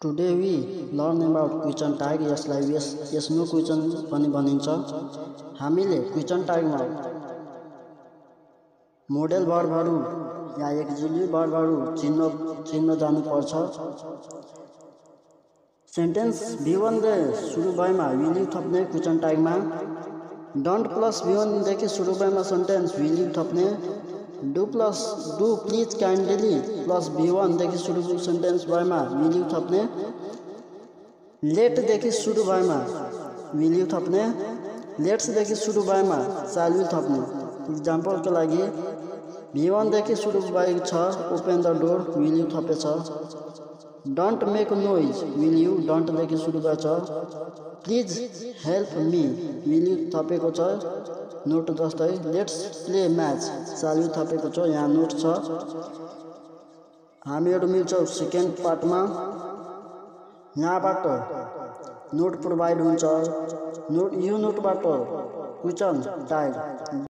Today we learn about question tag यसलाई yes no question पनि भनिन्छ। हामीले क्वेशन ट्यागमा मोडेल वर्बहरु या एक्जिलियरी वर्बहरु चिन्न जानुपर्छ। सेन्टेन्स V1 ले सुरु भएमा will you थप्ने क्वेशन ट्यागमा, डोन्ट प्लस V1 देखि सुरु भएमा सेन्टेन्स will you थप्ने, do please kindly plus V1 देखि सुरु सेन्टेन्स भएमा will you थप्ने, लेट देखि सुरु भएमा will you थप्ने, लेट्स देखि सुरु भएमा shall we थप्ने। इक्जाम्पलको लागि V1 देखि सुरु भएको छ open the door will you थपेछ, don't make noise will you don't देखि सुरु भएको छ, please help me will you थपेको छ नोट जस्तै, let's play match shall we थपेको छ यहाँ नोट छ। हामीहरु मिल्छौं सेकेन्ड पार्टमा। यहाँबाट नोट प्रोभाइड हुन्छ, यो नोटबाट क्वेशन ट्याग